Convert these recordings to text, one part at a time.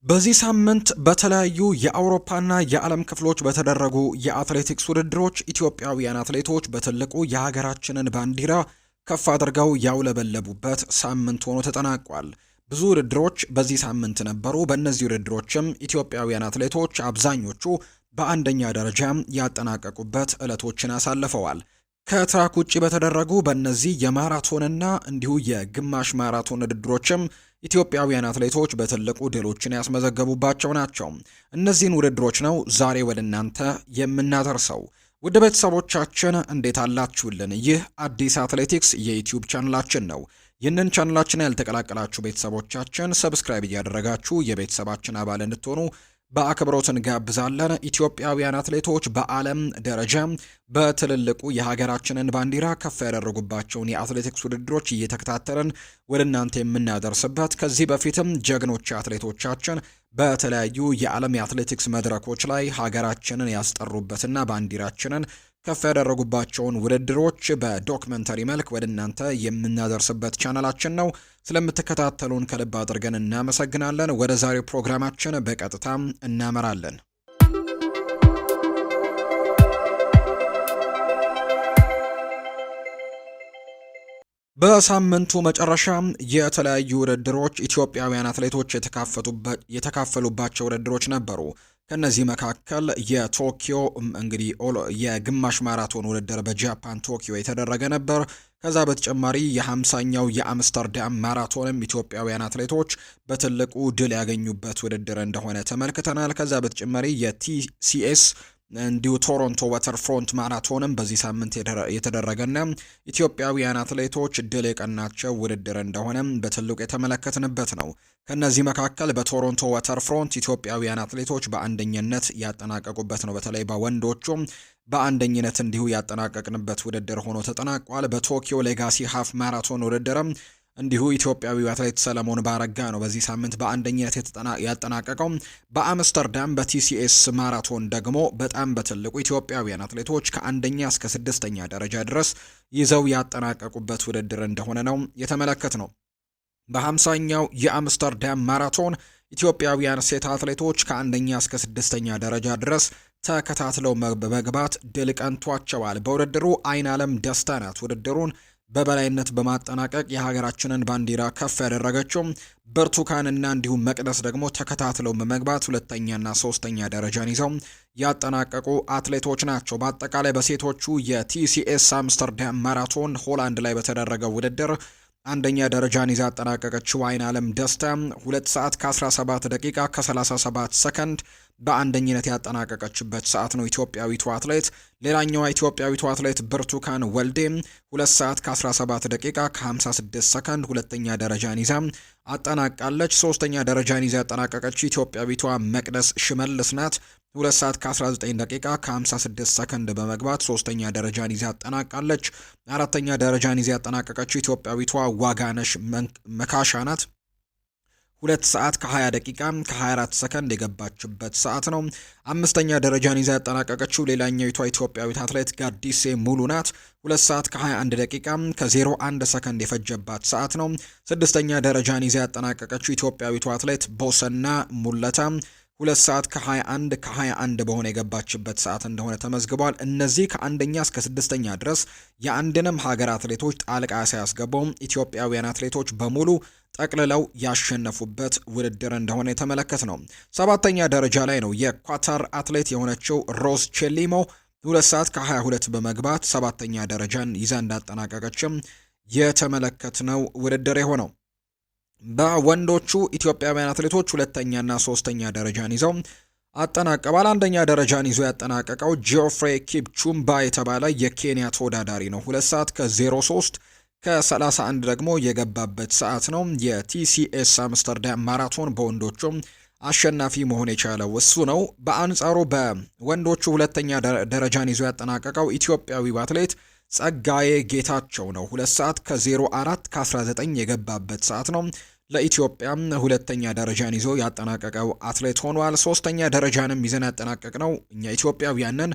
በዚህ ሳምንት በተለያዩ የአውሮፓና የዓለም ክፍሎች በተደረጉ የአትሌቲክስ ውድድሮች ኢትዮጵያውያን አትሌቶች በትልቁ የሀገራችንን ባንዲራ ከፍ አድርገው ያውለበለቡበት ሳምንት ሆኖ ተጠናቋል። ብዙ ውድድሮች በዚህ ሳምንት ነበሩ። በእነዚህ ውድድሮችም ኢትዮጵያውያን አትሌቶች አብዛኞቹ በአንደኛ ደረጃ ያጠናቀቁበት ዕለቶችን አሳልፈዋል። ከትራክ ውጭ በተደረጉ በእነዚህ የማራቶንና እንዲሁ የግማሽ ማራቶን ውድድሮችም ኢትዮጵያውያን አትሌቶች በትልቁ ድሎችን ያስመዘገቡባቸው ናቸው። እነዚህን ውድድሮች ነው ዛሬ ወደ እናንተ የምናደርሰው። ውድ ቤተሰቦቻችን እንዴት አላችሁልን? ይህ አዲስ አትሌቲክስ የዩትዩብ ቻናላችን ነው። ይህንን ቻናላችን ያልተቀላቀላችሁ ቤተሰቦቻችን subscribe እያደረጋችሁ የቤተሰባችን አባል እንድትሆኑ በአክብሮት እንጋብዛለን። ኢትዮጵያውያን አትሌቶች በዓለም ደረጃ በትልልቁ የሀገራችንን ባንዲራ ከፍ ያደረጉባቸውን የአትሌቲክስ ውድድሮች እየተከታተልን ወደ እናንተ የምናደርስበት፣ ከዚህ በፊትም ጀግኖች አትሌቶቻችን በተለያዩ የዓለም የአትሌቲክስ መድረኮች ላይ ሀገራችንን ያስጠሩበትና ባንዲራችንን ከፍ ያደረጉባቸውን ውድድሮች በዶክመንተሪ መልክ ወደ እናንተ የምናደርስበት ቻናላችን ነው። ስለምትከታተሉን ከልብ አድርገን እናመሰግናለን። ወደ ዛሬው ፕሮግራማችን በቀጥታ እናመራለን። በሳምንቱ መጨረሻ የተለያዩ ውድድሮች ኢትዮጵያውያን አትሌቶች የተካፈሉባቸው ውድድሮች ነበሩ። ከነዚህ መካከል የቶኪዮ እንግዲህ የግማሽ ማራቶን ውድድር በጃፓን ቶኪዮ የተደረገ ነበር። ከዛ በተጨማሪ የ50ኛው የአምስተርዳም ማራቶንም ኢትዮጵያውያን አትሌቶች በትልቁ ድል ያገኙበት ውድድር እንደሆነ ተመልክተናል። ከዛ በተጨማሪ የ TCS እንዲሁ ቶሮንቶ ወተርፍሮንት ማራቶንም በዚህ ሳምንት የተደረገና ኢትዮጵያውያን አትሌቶች ድል የቀናቸው ውድድር እንደሆነ በትልቁ የተመለከትንበት ነው። ከነዚህ መካከል በቶሮንቶ ወተርፍሮንት ኢትዮጵያውያን አትሌቶች በአንደኝነት ያጠናቀቁበት ነው። በተለይ በወንዶቹም በአንደኝነት እንዲሁ ያጠናቀቅንበት ውድድር ሆኖ ተጠናቋል። በቶኪዮ ሌጋሲ ሀፍ ማራቶን ውድድርም እንዲሁ ኢትዮጵያዊው አትሌት ሰለሞን ባረጋ ነው በዚህ ሳምንት በአንደኝነት ያጠናቀቀው። በአምስተርዳም በ TCS ማራቶን ደግሞ በጣም በትልቁ ኢትዮጵያውያን አትሌቶች ከአንደኛ እስከ ስድስተኛ ደረጃ ድረስ ይዘው ያጠናቀቁበት ውድድር እንደሆነ ነው የተመለከትነው። በ50ኛው የአምስተርዳም ማራቶን ኢትዮጵያውያን ሴት አትሌቶች ከአንደኛ እስከ ስድስተኛ ደረጃ ድረስ ተከታትለው በመግባት ድል ቀንቷቸዋል። በውድድሩ አይን አለም ደስታ ናት ውድድሩን በበላይነት በማጠናቀቅ የሀገራችንን ባንዲራ ከፍ ያደረገችው። ብርቱካንና እንዲሁም መቅደስ ደግሞ ተከታትለው በመግባት ሁለተኛና ሶስተኛ ደረጃን ይዘው ያጠናቀቁ አትሌቶች ናቸው። በአጠቃላይ በሴቶቹ የ TCS አምስተርዳም ማራቶን ሆላንድ ላይ በተደረገው ውድድር አንደኛ ደረጃን ይዛ ያጠናቀቀችው አይን አለም ደስታ 2 ሰዓት ከ17 ደቂቃ ከ37 ሰከንድ በአንደኝነት ያጠናቀቀችበት ሰዓት ነው ኢትዮጵያዊቱ አትሌት። ሌላኛዋ ኢትዮጵያዊቱ አትሌት ብርቱካን ወልዴ 2 ሰዓት ከ17 ደቂቃ ከ56 ሰከንድ ሁለተኛ ደረጃን ይዛ አጠናቃለች። ሶስተኛ ደረጃን ይዛ ያጠናቀቀችው ኢትዮጵያዊቷ መቅደስ ሽመልስ ናት። 2 ሰዓት ከ19 ደቂቃ ከ56 ሰከንድ በመግባት ሶስተኛ ደረጃን ይዛ አጠናቃለች። አራተኛ ደረጃን ይዛ ያጠናቀቀችው ኢትዮጵያዊቷ ዋጋነሽ መካሻ ናት። 2 ሰዓት ከ20 ደቂቃ ከ24 ሰከንድ የገባችበት ሰዓት ነው። አምስተኛ ደረጃን ይዛ ያጠናቀቀችው ሌላኛዊቷ ኢትዮጵያዊት አትሌት ጋዲሴ ሙሉ ናት። 2 ሰዓት ከ21 ደቂቃ ከ01 ሰከንድ የፈጀባት ሰዓት ነው። ስድስተኛ ደረጃን ይዛ ያጠናቀቀችው ኢትዮጵያዊቷ አትሌት ቦሰና ሙለታ 2 ሰዓት ከ21 ከ21 በሆነ የገባችበት ሰዓት እንደሆነ ተመዝግቧል። እነዚህ ከአንደኛ እስከ ስድስተኛ ድረስ የአንድንም ሀገር አትሌቶች ጣልቃ ሳያስገቡ ኢትዮጵያውያን አትሌቶች በሙሉ ጠቅልለው ያሸነፉበት ውድድር እንደሆነ የተመለከትነው። ሰባተኛ ደረጃ ላይ ነው የኳታር አትሌት የሆነችው ሮዝ ቼሊሞ 2 ሰዓት ከ22 በመግባት ሰባተኛ ደረጃን ይዛ እንዳጠናቀቀችም የተመለከትነው ውድድር የሆነው። በወንዶቹ ኢትዮጵያውያን አትሌቶች ሁለተኛና ሶስተኛ ደረጃን ይዘው አጠናቀዋል። አንደኛ ደረጃን ይዞ ያጠናቀቀው ጂኦፍሬ ኪፕቹምባ የተባለ የኬንያ ተወዳዳሪ ነው። 2 ሰዓት ከ03 ከ31 ደግሞ የገባበት ሰዓት ነው። የ TCS አምስተርዳም ማራቶን በወንዶቹም አሸናፊ መሆን የቻለው እሱ ነው። በአንጻሩ በወንዶቹ ሁለተኛ ደረጃን ይዞ ያጠናቀቀው ኢትዮጵያዊው አትሌት ጸጋዬ ጌታቸው ነው። 2 ሰዓት ከ04 ከ19 የገባበት ሰዓት ነው። ለኢትዮጵያ ሁለተኛ ደረጃን ይዞ ያጠናቀቀው አትሌት ሆኗል። ሶስተኛ ደረጃንም ይዘን ያጠናቀቅነው እኛ ኢትዮጵያውያንን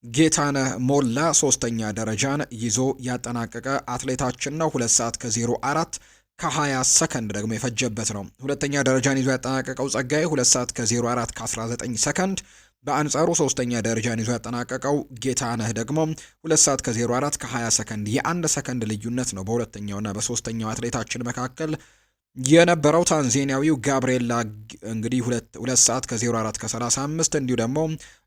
ጌታነህ ሞላ ሶስተኛ ደረጃን ይዞ ያጠናቀቀ አትሌታችን ነው። 2 ሰዓት ከ04 ከ20 ሰከንድ ደግሞ የፈጀበት ነው። ሁለተኛ ደረጃን ይዞ ያጠናቀቀው ጸጋዬ 2 ሰዓት ከ04 ከ19 ሰከንድ። በአንጻሩ ሶስተኛ ደረጃን ይዞ ያጠናቀቀው ጌታነህ ደግሞ 2 ሰዓት ከ04 ከ20 ሰከንድ፣ የአንድ ሰከንድ ልዩነት ነው በሁለተኛውና በሶስተኛው አትሌታችን መካከል የነበረው። ታንዛኒያዊው ጋብርኤላ እንግዲህ 2 ሰዓት ከ04 ከ35፣ እንዲሁ ደግሞ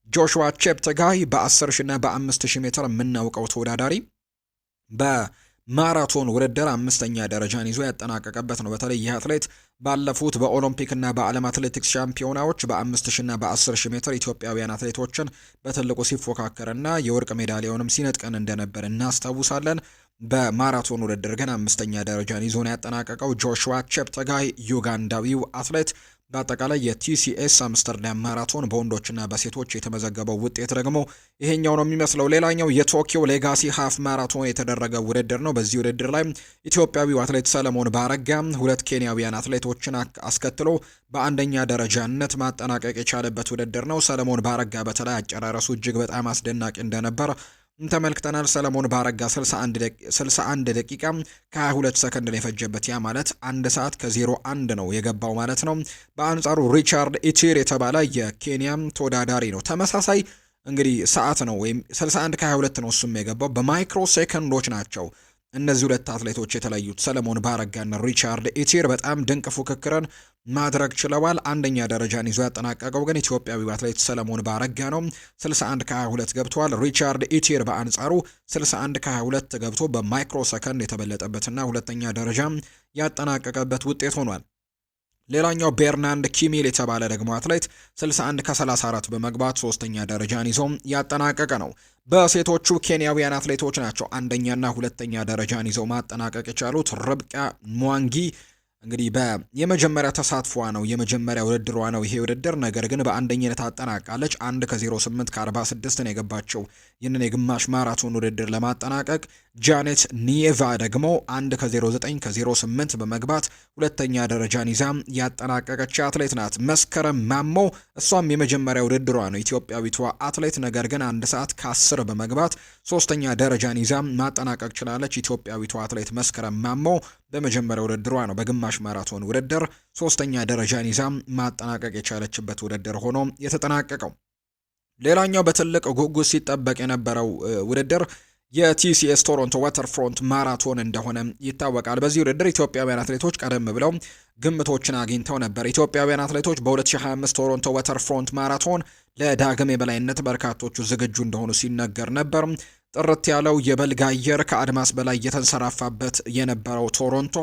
ጆሹዋ ቼፕተጋይ በ10 ሺ እና በ5 ሺህ ሜትር የምናውቀው ተወዳዳሪ በማራቶን ውድድር አምስተኛ ደረጃን ይዞ ያጠናቀቀበት ነው። በተለይ ይህ አትሌት ባለፉት በኦሎምፒክና በዓለም አትሌቲክስ ሻምፒዮናዎች በ5 ሺ እና በ10 ሺህ ሜትር ኢትዮጵያውያን አትሌቶችን በትልቁ ሲፎካከርና የወርቅ ሜዳሊያውንም ሲነጥቀን እንደነበር እናስታውሳለን። በማራቶን ውድድር ግን አምስተኛ ደረጃን ይዞ ነው ያጠናቀቀው ጆሹዋ ቼፕተጋይ ዩጋንዳዊው አትሌት። በአጠቃላይ የ TCS አምስተርዳም ማራቶን በወንዶችና በሴቶች የተመዘገበው ውጤት ደግሞ ይሄኛው ነው የሚመስለው። ሌላኛው የቶኪዮ Legacy Half Marathon የተደረገ ውድድር ነው። በዚህ ውድድር ላይ ኢትዮጵያዊው አትሌት ሰለሞን ባረጋ ሁለት ኬንያውያን አትሌቶችን አስከትሎ በአንደኛ ደረጃነት ማጠናቀቅ የቻለበት ውድድር ነው። ሰለሞን ባረጋ በተለይ አጨራረሱ እጅግ በጣም አስደናቂ እንደነበር ተመልክተናል። ሰለሞን ባረጋ 61 ደቂቃ ከ22 ሰከንድ ነው የፈጀበት። ያ ማለት 1 ሰዓት ከ01 ነው የገባው ማለት ነው። በአንጻሩ ሪቻርድ ኢቲር የተባለ የኬንያም ተወዳዳሪ ነው። ተመሳሳይ እንግዲህ ሰዓት ነው ወይም 61 ከ22 ነው እሱም የገባው። በማይክሮ ሴከንዶች ናቸው እነዚህ ሁለት አትሌቶች የተለዩት። ሰለሞን ባረጋና ሪቻርድ ኢቲር በጣም ድንቅ ፉክክርን ማድረግ ችለዋል። አንደኛ ደረጃን ይዞ ያጠናቀቀው ግን ኢትዮጵያዊው አትሌት ሰለሞን ባረጋ ነው። 61 ከ22 ገብቷል። ሪቻርድ ኢቲር በአንጻሩ 61 ከ22 ገብቶ በማይክሮ ሰከንድ የተበለጠበትና ሁለተኛ ደረጃ ያጠናቀቀበት ውጤት ሆኗል። ሌላኛው ቤርናንድ ኪሚል የተባለ ደግሞ አትሌት 61 ከ34 በመግባት ሶስተኛ ደረጃን ይዞ ያጠናቀቀ ነው። በሴቶቹ ኬንያውያን አትሌቶች ናቸው አንደኛና ሁለተኛ ደረጃን ይዘው ማጠናቀቅ የቻሉት። ርብቃ ሟንጊ እንግዲህ የመጀመሪያ ተሳትፏ ነው፣ የመጀመሪያ ውድድሯ ነው ይሄ ውድድር። ነገር ግን በአንደኝነት አጠናቃለች። 1 ከ08 ከ46 ነው የገባቸው ይህንን የግማሽ ማራቶን ውድድር ለማጠናቀቅ። ጃኔት ኒየቫ ደግሞ 1 ከ09 ከ08 በመግባት ሁለተኛ ደረጃን ይዛ ያጠናቀቀች አትሌት ናት። መስከረም ማሞ እሷም የመጀመሪያ ውድድሯ ነው ኢትዮጵያዊቷ አትሌት። ነገር ግን 1 ሰዓት ከ10 በመግባት ሶስተኛ ደረጃን ይዛ ማጠናቀቅ ችላለች። ኢትዮጵያዊቷ አትሌት መስከረም ማሞ በመጀመሪያ ውድድሯ ነው በግማሽ ማራቶን ውድድር ሶስተኛ ደረጃን ይዛ ማጠናቀቅ የቻለችበት ውድድር ሆኖ የተጠናቀቀው። ሌላኛው በትልቅ ጉጉት ሲጠበቅ የነበረው ውድድር የ TCS ቶሮንቶ Waterfront ማራቶን እንደሆነ ይታወቃል። በዚህ ውድድር ኢትዮጵያውያን አትሌቶች ቀደም ብለው ግምቶችን አግኝተው ነበር። ኢትዮጵያውያን አትሌቶች በ2025 ቶሮንቶ Waterfront ማራቶን ለዳግም የበላይነት በርካቶቹ ዝግጁ እንደሆኑ ሲነገር ነበር። ጥርት ያለው የበልግ አየር ከአድማስ በላይ የተንሰራፋበት የነበረው ቶሮንቶ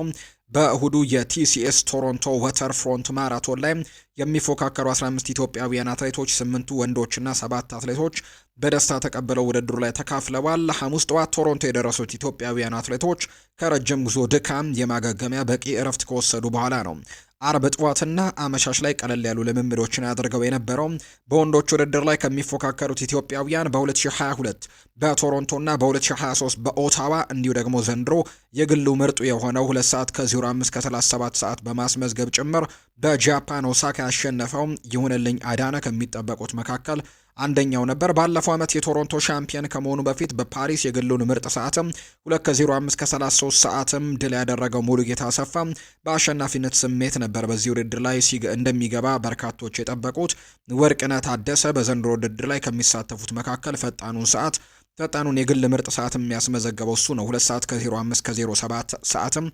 በእሁዱ የ TCS ቶሮንቶ Waterfront ማራቶን ላይ የሚፎካከሩ 15 ኢትዮጵያውያን አትሌቶች፣ ስምንቱ ወንዶችና ሰባት አትሌቶች በደስታ ተቀብለው ውድድሩ ላይ ተካፍለዋል። ሐሙስ ጠዋት ቶሮንቶ የደረሱት ኢትዮጵያውያን አትሌቶች ከረጅም ጉዞ ድካም የማገገሚያ በቂ እረፍት ከወሰዱ በኋላ ነው አርብ ጠዋትና አመሻሽ ላይ ቀለል ያሉ ልምምዶችን አድርገው የነበረው። በወንዶች ውድድር ላይ ከሚፎካከሩት ኢትዮጵያውያን በ2022 በቶሮንቶና በ2023 በኦታዋ እንዲሁ ደግሞ ዘንድሮ የግሉ ምርጡ የሆነው 2 ሰዓት ከ05 ከ37 ሰዓት በማስመዝገብ ጭምር በጃፓን ኦሳካ ያሸነፈው ይሁንልኝ አዳነ ከሚጠበቁት መካከል አንደኛው ነበር። ባለፈው ዓመት የቶሮንቶ ሻምፒየን ከመሆኑ በፊት በፓሪስ የግሉን ምርጥ ሰዓትም 2 ከ05 ከ33 ሰዓትም ድል ያደረገው ሙሉጌታ አሰፋ በአሸናፊነት ስሜት ነበር በዚህ ውድድር ላይ እንደሚገባ በርካቶች የጠበቁት። ወርቅነህ ታደሰ በዘንድሮ ውድድር ላይ ከሚሳተፉት መካከል ፈጣኑን የግል ምርጥ ሰዓት የሚያስመዘገበው እሱ ነው። 2 ሰዓት ከ05 ከ07 ሰዓትም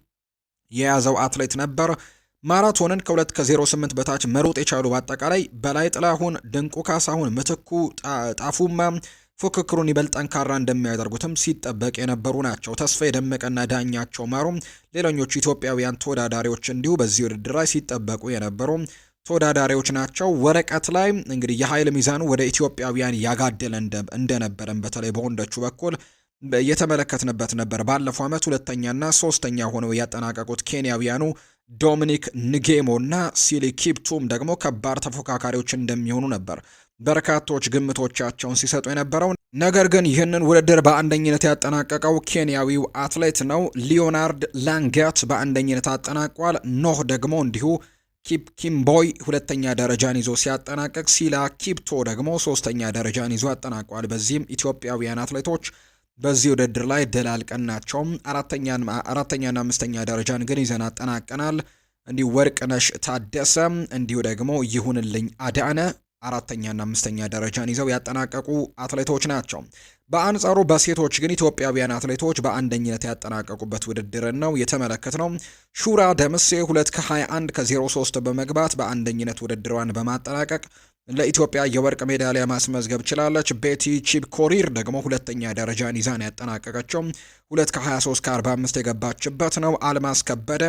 የያዘው አትሌት ነበር። ማራቶንን ከ2 ከ08 በታች መሮጥ የቻሉ በአጠቃላይ በላይ ጥላሁን፣ ድንቁ ካሳሁን፣ ምትኩ ጣፉማ ፉክክሩን ይበልጥ ጠንካራ እንደሚያደርጉትም ሲጠበቅ የነበሩ ናቸው። ተስፋዬ ደመቀና ዳኛቸው ማሩ ሌሎኞቹ ኢትዮጵያውያን ተወዳዳሪዎች እንዲሁ በዚህ ውድድር ላይ ሲጠበቁ የነበሩ ተወዳዳሪዎች ናቸው። ወረቀት ላይ እንግዲህ የኃይል ሚዛኑ ወደ ኢትዮጵያውያን ያጋደለ እንደነበረም በተለይ በወንዶቹ በኩል የተመለከትንበት ነበር። ባለፈው ዓመት ሁለተኛና ሶስተኛ ሆነው ያጠናቀቁት ኬንያውያኑ ዶሚኒክ ንጌሞ እና ሲሊ ኪፕቱም ደግሞ ከባድ ተፎካካሪዎች እንደሚሆኑ ነበር በርካቶች ግምቶቻቸውን ሲሰጡ የነበረው። ነገር ግን ይህንን ውድድር በአንደኝነት ያጠናቀቀው ኬንያዊው አትሌት ነው። ሊዮናርድ ላንጋት በአንደኝነት አጠናቋል። ኖህ ደግሞ እንዲሁ ኪፕ ኪምቦይ ሁለተኛ ደረጃን ይዞ ሲያጠናቅቅ፣ ሲላ ኪፕቶ ደግሞ ሶስተኛ ደረጃን ይዞ አጠናቋል። በዚህም ኢትዮጵያውያን አትሌቶች በዚህ ውድድር ላይ ድል አልቀናቸውም። አራተኛና አምስተኛ ደረጃን ግን ይዘን አጠናቀናል። እንዲሁ ወርቅነሽ ታደሰ እንዲሁ ደግሞ ይሁንልኝ አዳነ አራተኛና አምስተኛ ደረጃን ይዘው ያጠናቀቁ አትሌቶች ናቸው። በአንጻሩ በሴቶች ግን ኢትዮጵያውያን አትሌቶች በአንደኝነት ያጠናቀቁበት ውድድርን ነው የተመለከትነው። ሹራ ደምሴ 2 ከ21 ከ03 በመግባት በአንደኝነት ውድድሯን በማጠናቀቅ ለኢትዮጵያ የወርቅ ሜዳሊያ ማስመዝገብ ችላለች። ቤቲ ቺፕኮሪር ደግሞ ሁለተኛ ደረጃን ይዛን ያጠናቀቀችው 2 ከ23 ከ45 የገባችበት ነው። አልማዝ ከበደ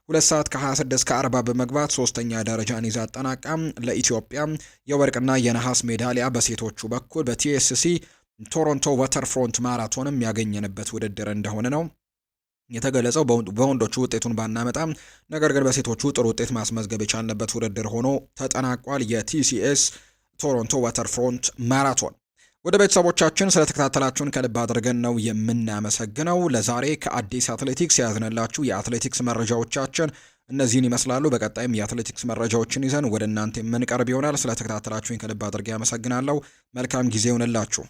2 ሰዓት ከ26 ከ40 በመግባት ሶስተኛ ደረጃን ይዛ አጠናቃ ለኢትዮጵያ የወርቅና የነሐስ ሜዳሊያ በሴቶቹ በኩል በ TSC ቶሮንቶ ወተርፍሮንት ማራቶንም ያገኘንበት ውድድር እንደሆነ ነው የተገለጸው። በወንዶቹ ውጤቱን ባናመጣም ነገር ግን በሴቶቹ ጥሩ ውጤት ማስመዝገብ የቻልንበት ውድድር ሆኖ ተጠናቋል። የ TCS ቶሮንቶ ወተርፍሮንት ማራቶን። ወደ ቤተሰቦቻችን ስለተከታተላችሁን ከልብ አድርገን ነው የምናመሰግነው። ለዛሬ ከአዲስ አትሌቲክስ የያዝንላችሁ የአትሌቲክስ መረጃዎቻችን እነዚህን ይመስላሉ። በቀጣይም የአትሌቲክስ መረጃዎችን ይዘን ወደ እናንተ የምንቀርብ ይሆናል። ስለተከታተላችሁኝ ከልብ አድርጌ ያመሰግናለሁ። መልካም ጊዜ ይሁንላችሁ።